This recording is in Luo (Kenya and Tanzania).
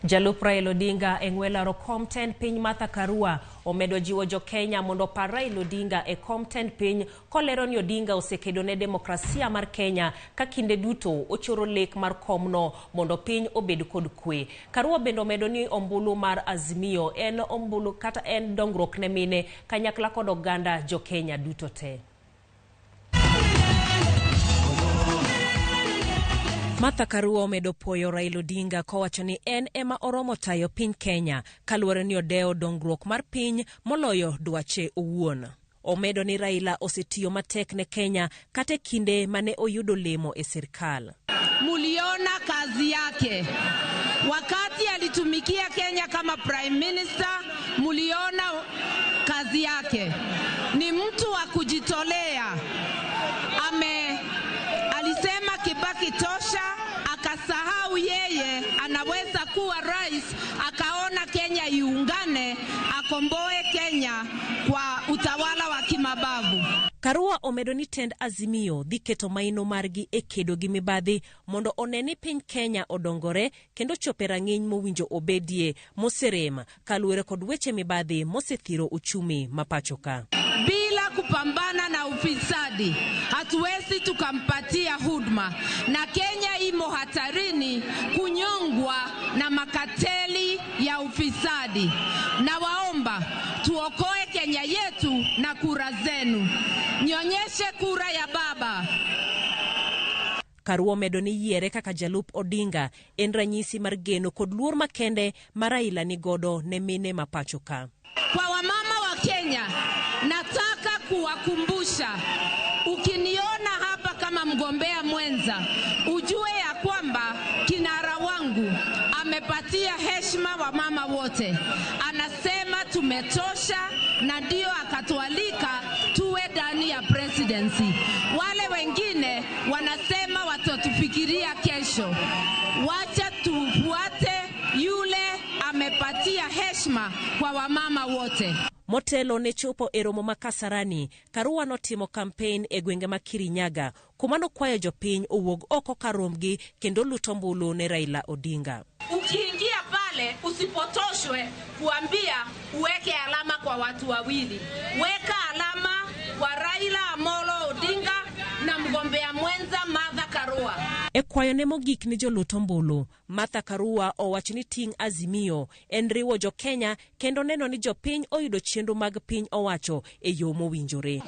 Jalup Raila Odinga e ng'we laro kom tend piny Martha Karua omedo jiwo jo-Kenya mondo opar Raila Odinga e kom tend piny kolero ni Odinga osekedo ne demokrasia mar Kenya ka kinde duto ochoro lek mar komno mondo piny obed kod kwe. Karua bende omedo ni ombulu mar Azimio en ombulu kata en dongruok ne mine kanyakla kod oganda jo-Kenya duto te. Martha Karua omedo puoyo Raila Odinga kowacho ni en ema oromo tayo piny Kenya kaluwore ni odewo dongruok mar piny moloyo dwache owuon. Omedo ni Raila osetiyo matek ne Kenya kata e kinde mane oyudo lemo e sirkal. Muliona kazi yake wakati alitumikia Kenya kama prime minister, muliona kazi yake. Ni mtu wa kujitolea. Alisema Kibaki tosha, akasahau yeye anaweza kuwa rais, akaona Kenya iungane, akomboe Kenya kwa utawala wa kimabavu. Karua omedo ni tend Azimio dhi keto maino margi e kedo gi mibadhi mondo one ni piny Kenya odongore kendo chope rang'iny mowinjo obedie moserem kaluwore kod weche mibadhi mosethiro uchumi ma pacho ka. Bila kupambana na ufisadi hatuwezi tukampatia huduma, na Kenya imo hatarini kunyongwa na makateli ya ufisadi. Nawaomba tuokoe Kenya yetu na kura zenu. Nionyeshe kura ya baba. Karua omedo ni yiere kaka jalup Odinga en ranyisi mar geno kod luor makende ma Raila nigodo ne mine ma pacho ka. Kwa wamama wa Kenya, nataka kuwakumbusha, ukiniona hapa kama mgombea mwenza, ujue ya kwamba kinara wangu amepatia heshima wamama wote. Anasema tumetosha, na ndio akatualika tuwe ndani ya presidency. Wale wengine wanasema watatufikiria kesho. Wacha tufuate yule amepatia heshima kwa wamama wote. Motelo ne chopo e romo ma Kasarani, Karua notimo kampen e gwenge ma Kirinyaga kuma nokwayo jopiny owuog oko kar rombgi kendo lut ombulu ne Raila Odinga. Ukiingia pale usipotoshwe kuambia uweke alama kwa watu wawili. Weka alama kwa Raila Amolo Odinga na mgombea mwenza Martha Karua. E kwayone mogik ne jolut ombulu, Martha Karua owacho ni ting' Azimio en riwo jo Kenya kendo neno ni jopiny oyudo chenro mag piny owacho e yo mowinjore.